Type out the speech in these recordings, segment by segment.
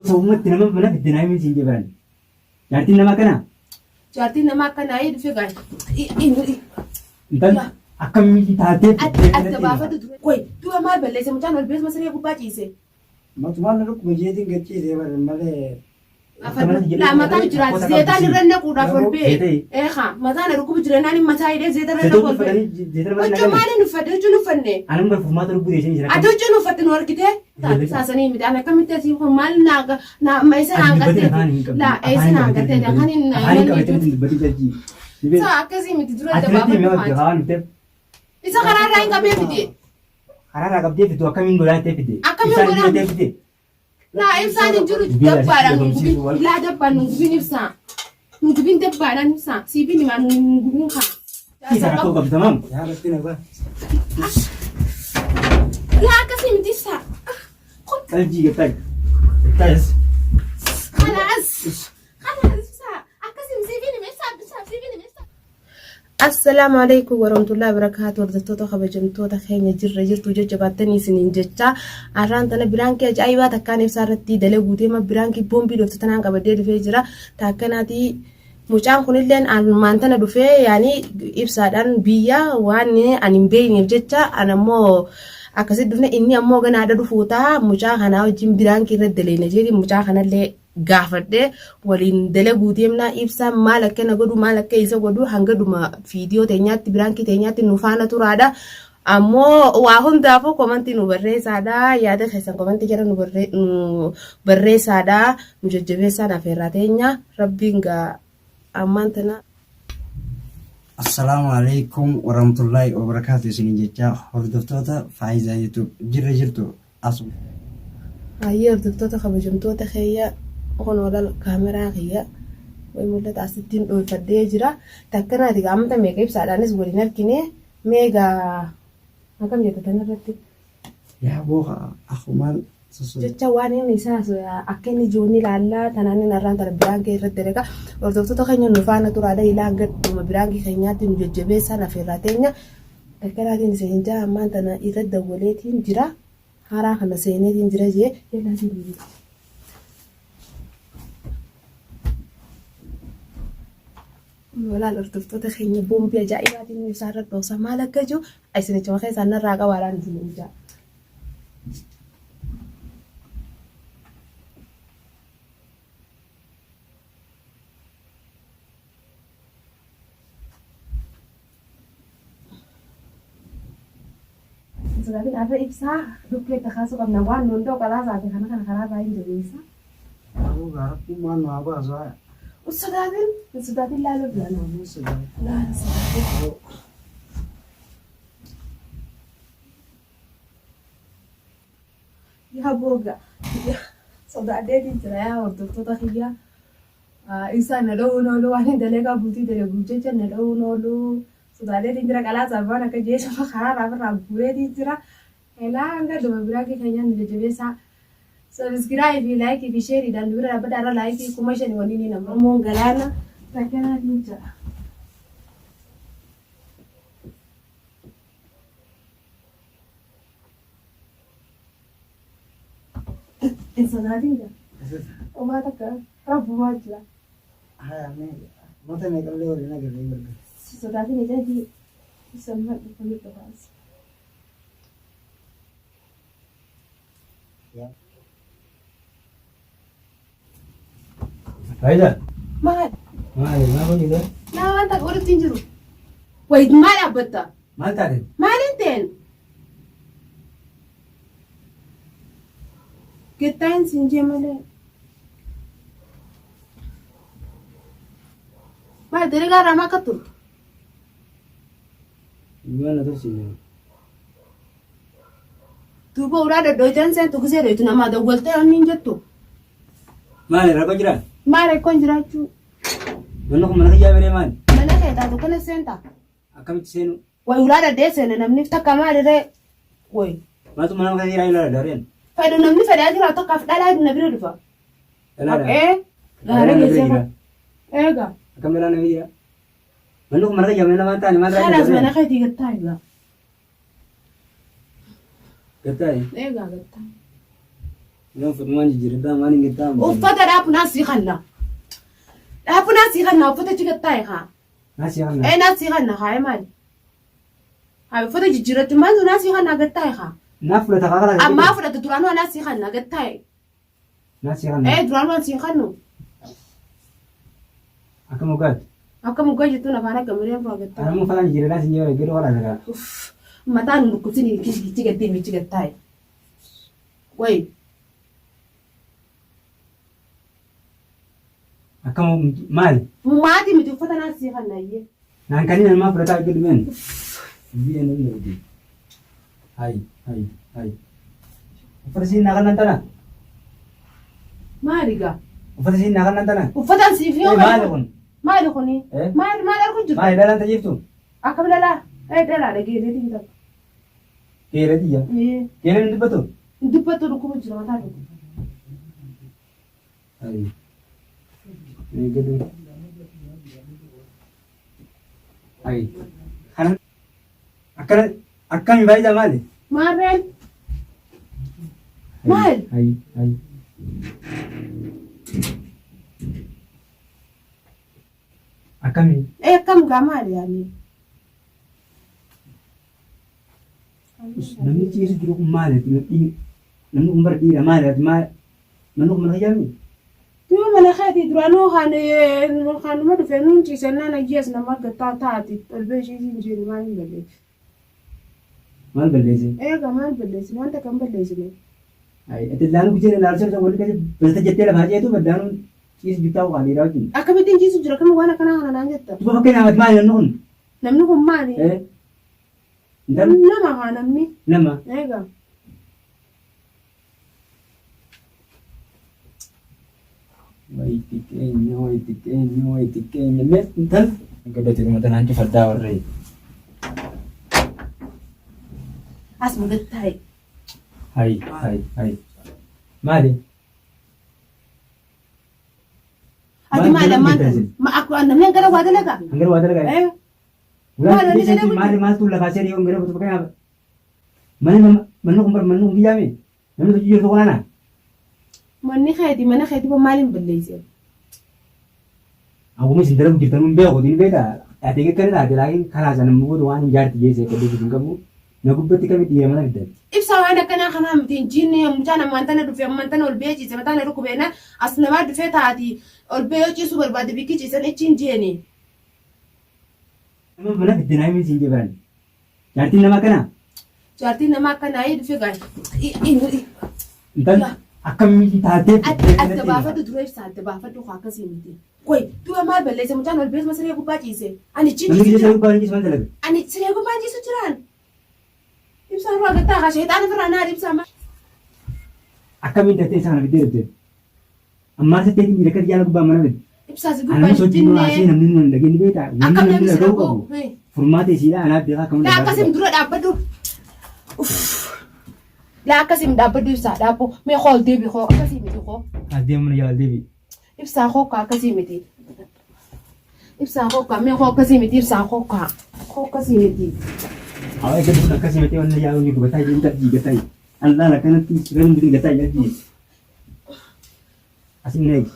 Sababumatti nama mana fidde naa himi siin jee baran. Jaartiin nama akkanaa? Jaartiin nama akkanaa dhufee gaa. Intalli akkamitti taatee fiddee Adda kanatti baafatu dura. Qoy dura maal balleesse mucaan ol beesuma siree gubbaa ciise. Matumaan na dhukkuba jeetiin gachiisee baran malee. Laa mataan jiraati zeetaan irra naquudhaaf ol bee. Eekaa mataan na dhukkubu jira naan mataa hidhee zeeta irra naqu ol bee. Huccuu maaliin uffadhe huccuu hin uffanne. Anuma furmaata lubbuu teessanii jira. Ati huccuu hin uffatte nu argitee? Saasanii miti ani akkamitti asii kun maal naa naa eessa naan garteeti? Laa eessa naan garteeti? Akkan hin Afaan hin qabatee miti dubbatin jajji. Saa akkasii miti dura Ati natti himee dabaafadhu hojii haati. haa dhufteef. Isa karaa irraa hin qabee fide. Karaa irraa qabdee fiddu akkamiin godhaa jettee fidde? Akkamiin Ibsaan godhaa? jettee fidde? Laa ibsaan hin jiru Dubbiin dabbaadhaan asitti nun gubin. dhabamsiisu Laa dabbaan nun gubin ibsaa. Nun gubin dabbaadhaan ibsaa. Siifin himaa nun gubin kaa. Isa rakkoo qabdu tamaam. Yaa rabbi na baa. Laa akkasii miti ibsaa. Qalbii gattaa. Gattaayis. Kalaas. Kalaas ibsaa. Akkasii miti siifin hima ibsaa ibsaa siifin hima ibsaa. Assalaamu alaikum warahmatullahi wabarakatuh hordoftoota kabajamtoota keenya jirra jirtu jajjabaattanii isiniin jecha har'aan tana biraankii ajaa'ibaa takkaan ibsaa irratti dalaguu deema biraankii boombii dhoftu tanaan qabadee dhufee jira taakkanaatii mucaan kunilleen armaan tana dhufee yaani ibsaadhaan biyya waan ani hin beekneef jecha an ammoo akkasitti dhufne inni ammoo ganaadha dhufuu ta'a mucaa kanaa wajjin biraankii irratti daleena jedhi mucaa kanallee gaafadhe waliin dalaguu deemna ibsaan maal akka na godhu maal akka isa godhu hanga dhuma viidiyoo teenyaatti biraankii teenyaatti nu faana turaadha. Ammoo waa hundaafuu komantii nu barreessaadha. Yaada keessan komantii jala nu barreessaadha. Nu jajjabeessaan afeerraa teenya. Rabbiin gaa ammaan tana. Assalaamu alaikum warahmatullahi wabarakatuh isiniin jecha hordoftoota Faayizaa YouTube jirra jirtu Asuma. Hayyee hordoftoota kabajamtoota kiyya kunoo lal kaameraa kiyya way mul'ata asittiin dhoofadhee jira. Takkanaati gaa amanta meeqa ibsaadhaanis waliin argine meegaa akkam jetta tanarratti. Yaa booka akumaan sossobe. Jecha waan inni isaa akka inni jiru ni ilaalla. Tanaan inni har'aan tana biraankii irratti dalaga. Hordoftoota keenya nu faana turaadha. Ilaa hanga dhuma biraankii keenyaatti nu jajjabeessaan afeerraa teenya. Takkanaatiin isin jaa ammaan tana irra dawwaleetiin jira. Haraa kana seeneetiin jira jee yallaatiin deebi'a. Walaal hordoftoota keenya boombii ajaa'ibaatiin nu isaarra dhoosa maal akka jiru isinichuma keessaan narraa qabaadhaan isin jaa. Sodaatin arra ibsaa dhukkeetti kaasuu qabna waan nuun ta'u qalaasaa fi kana kana karaa baay'een jabeessa. Aboo gaa rabbiin waan nu haa baasu haa. Sodaatin hin sodaatin laaluu dura. Namni sodaatu. Laala sodaatin. Yaa booga sodaadheetiin jira yaa hordoftoota kiyyaa. Ibsaan na dhowuun oolu waan hin dalagaa bultii dalaguuf jecha na dhowuun oolu sodaadheetiin jira qalaa sababaan akka jeesuma karaa irraa ofirraa guureetiin jira. Elaa hanga dhuma biraakii keenyaan nu jajjabeessaa. Sabiskiraayii fi laayikii fi sheeriidhaan nu bira dhaabbadhaa irra laayikii 5000 waliin ni nama. Oromoon galaana takkanaatiin jira. Hin sodaatin gaa. Homaa takka rabbumaa jira. Haya mee mata meeqallee waliin agarree gargar. Si sodaatin ija hii. Samma dhufanii dhufaas. Yaa. Faayidaa? Maal? Maali? Maal hojii Naa waan takka walitti hin jiru. Wayit maal dhaabbatta? Maal taate? Maal hin ta'en? Gettaan sin jee malee. Maal dalagaa irraa maa akka turte? Maal na tursiise? Duuba ulaa dhodhooytan seentu gisee dhoytu namaa dawwaltee onni hin jettu. Maali rakkoo jiraa? Maal rakkoon jiraachuu? Manni kun mana kiyyaa biree maali? Mana kee taatu kana seentaa? Akkamitti seenu? Way ulaa dhadhee seena namni takka maaliree? Way. Maaltu mana keessa jiraa ilaa dareen? Fedhu namni fedhaa jiraatu takkaaf dhalaa na bira dhufa. Dhalaadha. Ee. Dhalaan Gaarii na bira geessee jira. Eega. Akkam dhalaan na bira jira? Manni kun mana kiyyaa mana lamaan taane maal Kalaas mana irraa keetii gattaa egaa. Gattaa Eegaa gattaa. Yoo uffatummaan jijjiirradhaa maal hin gattaa? Uffata dhaabu naa sii kanna. Dhaabu naa sii kanna uffata achi gattaa'e kaa. Naa sii kanna. Ee naa sii kanna kaa ee maali? Haa uffata jijjiirrachu maal naa sii kanna gattaa'e kaa. Naa fudhata kaa kalaa. Ammaa fudhata duraanuu anaa sii kanna gattaa'e. Naa sii kanna. Ee duraanuu an sii kannu. Akka moggaatti. Akka moggaa jettuun afaan akka mireen fa'aa gattaa'e. Anammoo uffataan jijjiirradhaa siin jee gadi walaa lagaa. Uff mataan nu dhukkubsini kichi gaddee michi gattaa'e. Wayi. Akkam maali? Maati miti uffata naan sii kanna iyyee. Naan kanneen namaa fudhataa eeggadhu meen. Biyya namni dhugdi. Hay hay hay. Uffata siin naa kannan tana. Maali gaa? Uffata siin naa kannan tana. Uffatan siif yoo Eh, maali kun? Maali kuni? Eh? Maal maal argu jirta? Maali dhalaan tajiiftu? Akkam dhalaa? Eh dhalaa dhageelleetii bitatu. Geeree tiyya. Eh Geereen hin dubbatu? hin dubbatu dhukkuba jira mataa dhukkuba. Hay. Eeggadhu. Hay. Kana akkana akkami faayidaa maali? Maarreen Maal? Hay hay. Akkami? Eh akkam gaa maali yaani? Namni ciisu jiru kun maali? Namni kun bara dhiira maali? Ati maal? Manni kun mana kiyyaami? Yoo mana keetii duraanuu kan kanuma dhufe nuun ciisannaan ayyees nama argattaa taati ol bee ishii siin jeeni maal hin balleessi. Maal balleesse? Eega maal balleessi wanta kan balleessine. Ati ilaalu kuchee ilaalu sana walli keessa balta jettee lafaa ceetu baddaanuun ciisu jirtaa waa dhiiraa wajjin. Akkamittiin ciisu jira akkami waan akkanaa kana naan jetta. Duba fakkeenyaaf ati maali namni kun? Namni kun maali? Eh? Intal Nama haa namni. nama. Eega. Wayi xiqqeenya wayi xiqqeenya wayi xiqqeenya mee intal. Gadhati dhuma tanaan cufadhaa warree. As mugattaa'e. Hay hay hay. Maali? Ati maal ammaan tan? Ma akka namni gara waa dalagaa? Hangara waa dalagaa? Eh? Maali wanni dalagu? Maali maaltu lafaa seerii yoon gara butu fakkeenyaaf manni nama manni kun bar manni kun biyyaami namni hojii jirtu kun ana. Manni keeti mana keeti ba maaliin balleessee? Akkuma isin dalagu jirtan hin beeku ni beekta. Ati eegga kana taate laakiin karaa sana immoo booda waan hin jaarti jeesee akka dhufu hin qabu. Na gubbatti kami dhiira mana fiddan. Ibsa waan akkanaa kanaa miti hin jiinne mucaan ammaan tana dhufe ammaan tana ol bee ciise mataa na dhukkubeenna as namaa dhufee taati ol bee yoo ciisuu barbaade bikki ciisan ichi hin jeeni. Nama mana fidde naa himin siin jee baran. Jaartiin nama akkanaa? Jaartiin nama akkanaa dhufe gaa. Intal akkamitti taatee Adda baafadhu dura ibsa adda baafadhu kaa akkasii miti. Qoy du'a maal balleesse mucaan ol beesuma siree gubbaa ciise. Ani Namni ciisu keessa jira. gubbaa ni ciisu maal dalaga? Ani siree gubbaa ciisu jiraan. Ibsa irraa gattaa kaa sheexaan ofirraa naar ibsa maal. Akkamiin taatee isa kana fiddee dhufte? Ammaa sitti hin jira akka jaala gubbaa mana fidde. Ibsaa si gubbaa Anamni sochii nu haasee finfinnee. namni nu hin dhageenye beektaa? Wanni Akkam namni namni si dhaga'uu dhaga'u? qabu. Furmaata isiidha anaaf beekaa akkam Laa akkasim dura dhaabbadhu. Uff. Laa akkasim dhaabbadhu ibsaa dhaabbu. Mee koo ol deebi koo akkasii miti koo. As deemu mana jala deebi. Ibsaa koo kaa akkasii miti. Ibsaa koo kaa mee koo akkasii miti ibsaa koo kaa. Koo akkasii miti. Awwa eeggadhu kun akkasii miti wanni yaa'u ni gubataa jiru tabjii gataa. Allaan akkanatti sireen birii gataa jaalji. Asin eegi.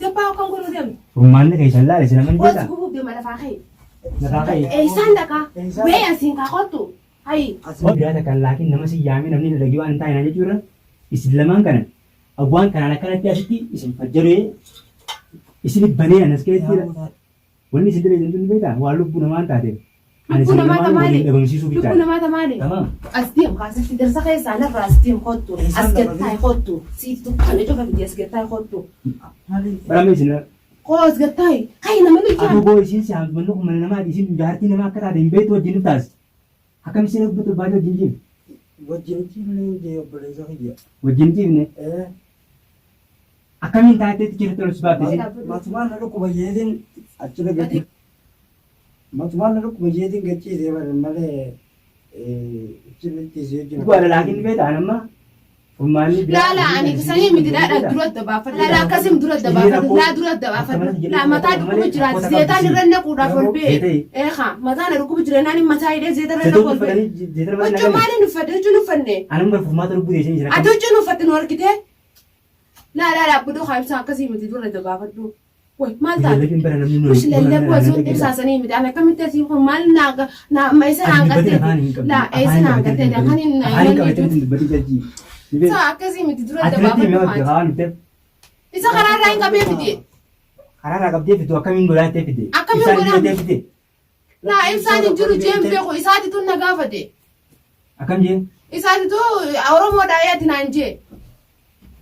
Gabbaa akkan godhuu deemtu. Furmaanni keessan laale si naman Oos jedha. gubuuf deema lafaa ka'e. Lafaa ka'e. Eessaan dhaqaa? Wee asiin kaa kottu. Hayi. Biraa takkaan laakiin nama si yaamee namni dalagee waan hin taane jechuudha. Isin lamaan kana waan kanaan akkanatti asitti isin fajjaree isin banee anas keessatti Wanni isin dalagan tun beektaa waan lubbuu namaa hin taateef. Ani Lubbuu isin namaa lamaan tamaali. waliin dhabamsiisuu Lubbuu bittaadha. namaa tamaali. Tamaam. As deem kaasitti darsa keessaa narraa as deem kottu. As gad taa'i kottu. Siif dukkana cufa miti as gad taa'i kottu. Barame isin Koo as gad taa'i. Ka'i nama nu Atu jaan. boo isin si haamtu manni kun mana namaati isin jaartii namaa akka taate hin beektu wajjin taas. Akkam isin dubbatu baay'ee wajjin ciifne. Wajjin ciifne jee obboleessa kiyya. Wajjin ciifne. Ee. Akkamiin taateetti jirtu ol si baafte isin. Matumaan na dhukkuba jeetiin achirra gadi. Matumaan na dhukkuba jeetiin gad ciisee bare malee achirra ciisee wajjin. Dhugaadha laakiin beektaa amma Furmaanni biraa. Laa laa ani sanii miti dhaadha dura adda baafadhu. Laa laa akkasiin dura adda baafadhu. Laa dura adda baafadhu. Laa mataa dhukkuba jiraati. Zeetaan irra naquudhaaf ol ba'e. Eekaa mataa na dhukkuba jira naan mataa hidhee zeeta irra naqu ol ba'e. Huccuu maaliin uffadhe? Huccuu hin uffanne. Anuma furmaata lubbuu teessanii jira. Ati huccuu hin uffatte nu argitee? Laa laa laa budoo kaa ibsaa akkasii miti dura adda baafadhu. Way maal taate? Lallabin bara namni Ush lallabuu osoo hin ibsaasanii miti. Ani akkamitti asii kun maal naa naa amma isa naan Ati dubbatin afaan hin qarteeti. qabdu. Laa eessa naan qarteeti. Afaan hin Afaan hin qabatin dubbatin jajji. Isaa akkasii miti dura Ati natti himee dabaafadhu hojii haati. afaan dhufteef Isa karaarraa hin qabee fide. karaarraa qabdee fiddu akkamiin godhaattee fidde. Akkamiin Ibsaan godhaan? dhibatee fidde. Laa ibsaan hin jiru jeen beeku isaatitu na gaafate. Akkam jee? Isaatitu Oromoodhaa ee ati naan jee.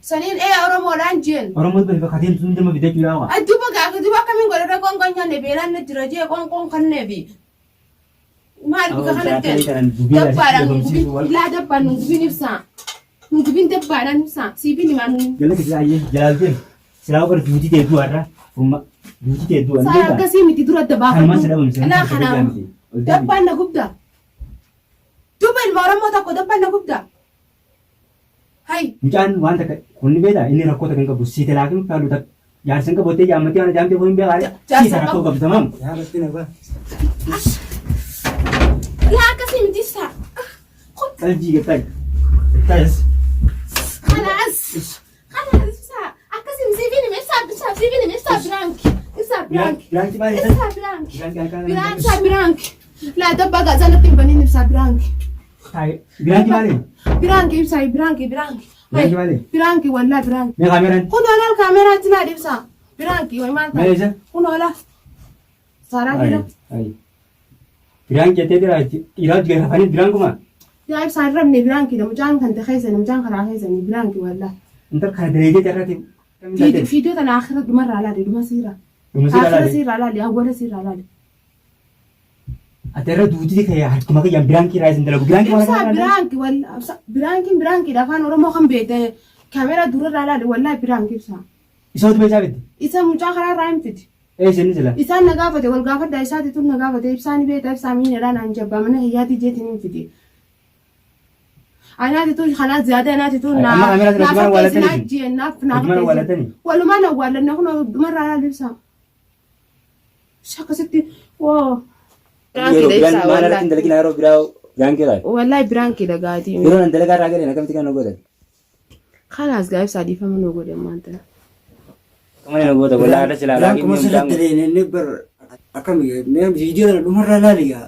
Saniin ee Oromoodhaan jeen. Oromoon bari kateen sun dama fidee jechuudha waa. Duuba gaafa duuba akkamiin godhata qoonqoon nyaanne beelaan na jira jee qoonqoon kanneefi. Maal bika kanatti dabbaadhaan nu gubin laa dabbaan nu gubin ibsaa. Nu gubin dabbaadhaan ibsaa siifin himaa nu. Jala kisa ayyee jalaalteen silaa bara duuti tee du'a irraa furma duuti tee du'a. Saa akkasii miti dura adda Kanumaan si baafadhu. dhabamse. Laa kanaaf dabbaan na gubda. Duuba ilma Oromoo tokko dabbaan na gubda. Hay. Mucaan waan takka kunni beektaa inni rakkoo takka hin qabu siite laakiin faalu takka jaarsa hin qabu jettee jaammatee waan jaamtee kun hin beekaa siite rakkoo qabdu tamaam. Yaa rabbi na baa. Laa akkasii miti ibsaa. Qalbii gattaa gattaas. Kalaas. Kalaas ibsaa. Akkasii miti siifin hime ibsaa ibsaa siifin hime ibsaa biraanki. Ibsaa biraanki. Biraanki maal Ibsaa biraanki. Biraanki harkaa Biraan ibsaa biraanki. Laa dabbaa gaazaa natti hin banin ibsaa biraanki. Biraanki maali? Biraanki ibsaa biraanki biraanki. Biraanki maali? Biraanki wallaa biraanki. Mee kaameraan? Kun olaa kaameraa cinaa ibsaa. Biraanki wayi maal Maal isa? Kun olaa. Saaraa jira. Biraan jettee jira dhiiraa hojii afanii biraan kuma. Yaa ibsaa hin rabne biraanki mucaan kan ta'e keessani mucaan karaa keessani biraanki wallaa. Intal kana dalaydee irratti. Fiidiyoo tana akhira dhumarraa laali dhuma siirraa. Dhuma siirraa Akhira laali. siirraa laali awwala siirraa laali. Ati irra duutii kee harkuma kiyyaan biraankii irraa isin dalagu. Biraankii waan Ibsaa kana biraanki wallaa ibsaa biraankiin biraankiidha afaan Oromoo kan beekte kaameraa durarraa laali wallaa biraanki ibsaa. Isa utuu beekaa fidde. Isa mucaa karaarraa hin fidi. Ee isin sila. Isaan na gaafate wal gaafadhaa isaati tun na gaafate ibsaa ni beekta ibsaa miinadhaa naan jabbaa mana kiyyaatii jeetiin hin fidi. Anaati tun kanaa ziyaada anaati tun Amma kaameraa sana naaf walumaan fakkeessi awwaalatanii naa isin? jeen naaf naaf Walumaan fakkeessi. awwaalatanii? Walumaan awwaalanne kun dhumarraa laali ibsaa. Isa akkasitti woo. Yeroo biraan maal irratti hin dalagin yeroo biraa biraankii irraa. Wallahi biraankii dhagaatii. Yeroo nan dalagaa irraa galeen akkamitti kan nu godhan? Kalaas gaa ibsaa dhiifama nu godhe ammaan tana. Kamani nu goota walaa irra silaa Biraan kuma sirratti leen inni bar akkami mee viidiyoo kana dhumarraa laali gaa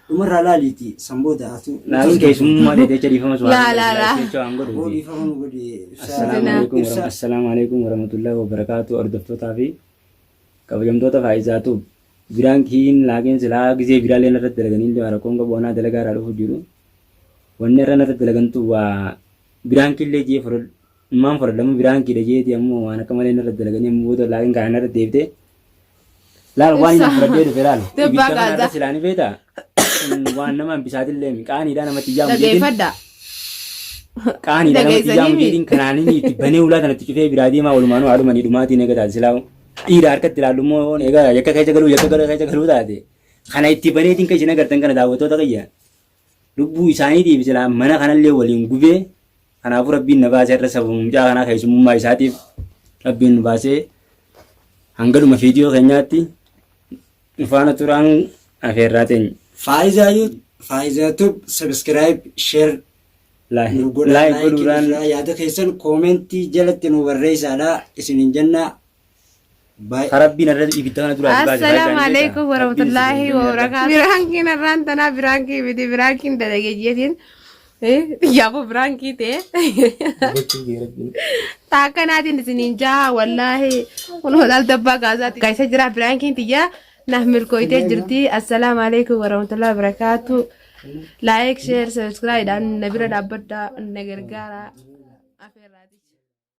dhumarraa laaliiti sanbooda atu. Laakiin keessummaa ta'e jecha dhiifama su'aa. Laa, laa, laa. Aboo dhiifama nu godhe ibsaa. Assalaamu alaikum warahmatullahi wabarakaatu hordoftootaa fi kabajamtoota faayizaatu biraankiin laakiin silaa gisee biraallee irratti dalaganii illee rakkoon qabu anaa dalagaa irraa dhufu jiru. Wanni irra irratti dalagantu waa biraankiillee jee fudhadhu. Maan fudhadhamu biraankiidha jeeti ammoo waan akka malee irratti dalaganii ammoo booda laakiin kana irratti deebitee laal waan inni fudhadhee dhufe laal. Dabbaa Ibidda kana irra gaazaa. silaa ni beektaa? Kun waan nama hambisaatillee qaaniidhaa namatti ijaamu jeetiin. Dhageeffadha. Qaaniidha namatti Dhageessanii ijaamu mi? jeetiin kanaan inni itti banee ulaa kanatti cufee biraa deemaa walumaanuu haalumanii dhumaatiin eega taate silaa dhiira harkatti ilaallu immoo egaa yakka keessa galuu yakka galuu keessa galuu taate kana itti baneetiin kan isin agartan kana daawwattoota kiyya lubbuu isaaniitiif silaa mana kanallee waliin gubee kanaafuu rabbiin na baasee irra sababa mucaa kanaa keessummummaa isaatiif rabbiin nu baasee hanga dhuma viidiyoo keenyaatti nu faana turaan afeerraa teenya. Faayizaa you Faayizaa tube subscribe share nu godhaa Laayik like godhuudhaan irraa yaada keessan koomentii jalatti nu barreessaadha isinin jenna. Baay'ee. Rabbiin irra ibidda kana duraa si baase Assalaamu faayidaan alaikum warahmatullaahi wabarakaatu. Biraankiin har'aan tanaa biraankii miti biraankiin dalage jeetiin yaaboo biraankii ta'e. Taakkanaatiin isiniin jaa wallaahi kun holaal dabbaa gaazaati. Gaisa jira biraankiin tiyyaa naaf milkooytee jirti. Assalaamu alaikum warahmatullaahi wabarakaatu. Like, share, subscribe dhaan na bira dhaabbadhaa na gargaara. Afeerraa.